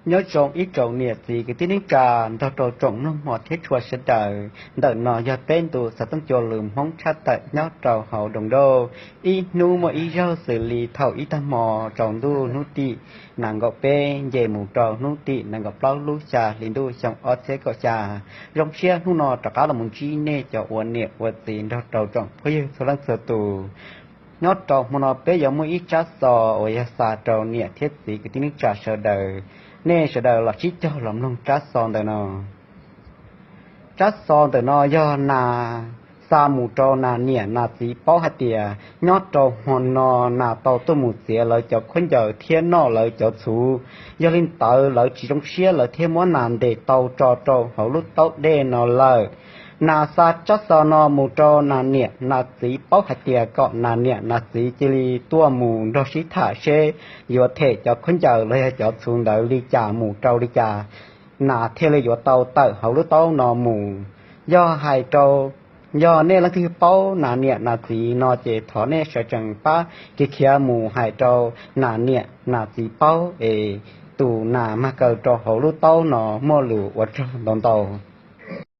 Nyob zoo ib tsoom niam txiv kwv tij neej tsa nrog rau tsoom mloog mos thiab tshua sawv daws. Ntawm no yog peb ntu xov tooj cua lus Hmoob tshaj tawm nyob rau hauv Doos Nrauj. Ib hnub muaj ib zaug xws li thaum ib tag hmo rau ntuj hnub tim nees nkaum peb nce mus rau hnub tim nees nkaum plaub lub xya hli ntuj xyoo ob txhiab kaum xya. Zoo siab hnub no rov qab los mus ntsib nej cov ua niam ua txiv nrog rau tsoom phooj ywg txhua leej txhua tus. Nyob rau hmo no peb yuav muaj ib tsab xov uas yog xa rau niam thiab txiv kwv tij neej tsa sawv daws. Nej sawv daws los sib cog los mloog tsab xov ntawm no. Tsab xov ntawm no yog nas xa mus rau nas niam nas txiv paub hais tias nyob rau hmo no nas tau tuaj mus txiav lawv cov khaub ncaws thiab noj lawv cov txhuv. Yog li ntawd lawv tsis zoo siab lawv thiaj muab nas ntes tau tso rau hauv lub taub dej no lawm. Nas xa tsab xov no mus rau nas niam nas txiv paub hais tias kom nas niam nas txiv cia li tuaj mus nrog sib tham seb yuav them cov khaub ncaws los yog cov txhuv ntawd li cas mus rau li cas, nas thiaj li yuav tau tawm hauv lub taub no mus. Yog hais rau, yog nej leej twg paub nas niam nas txiv no ces thov nej sawv tsees pab khiav khiav mus hais rau nas niam nas txiv paub es tus nas mag kaw rau hauv lub taub no muaj lus ua tsaug ntau ntau.